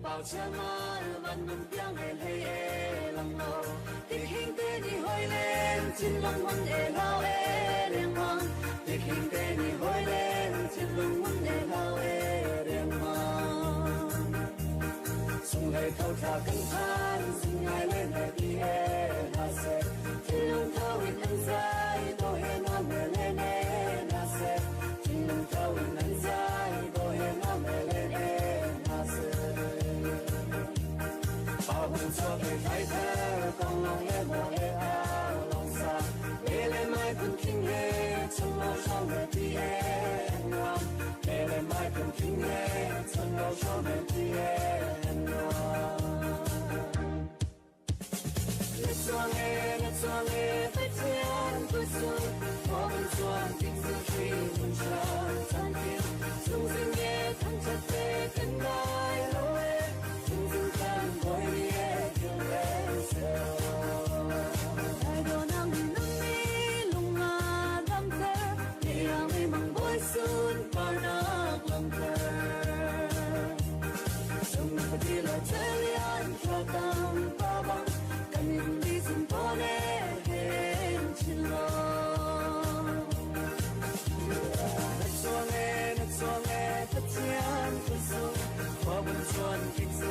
Bao chia mal van nung piang e hlei e lang lo tik hing te ni hoi len chin long hun e lao e riang mang tik hing te ni hoi len chin long hun e lao e riang mang sung lei thau tha kan than sing ngai le na ti e na se chin lung thau in an zai do he na me le ne na se chin lung thau in an zai do he na me le ne na se bao hùng cho về thái thơ con lòng e mò e a lòng xa mê lê mai phun kinh he chân lâu cho mẹ ti e ngoan mê lê mai phun kinh he chân lâu cho mẹ ti e ngoan 那做嘞，飞天不送，我们做定自吹梦想暂停，从今夜看着飞更来路哎，从今看我也就来走。 Ai do nang nang mi lung a dam ter ni ang mi mang boy sun par nak lang ter Sung patila chelian tratang pabang kanin di sumpone hen chilo. Na chuang e, na chuang e, pathian kusung, khwa bun chuan kik su.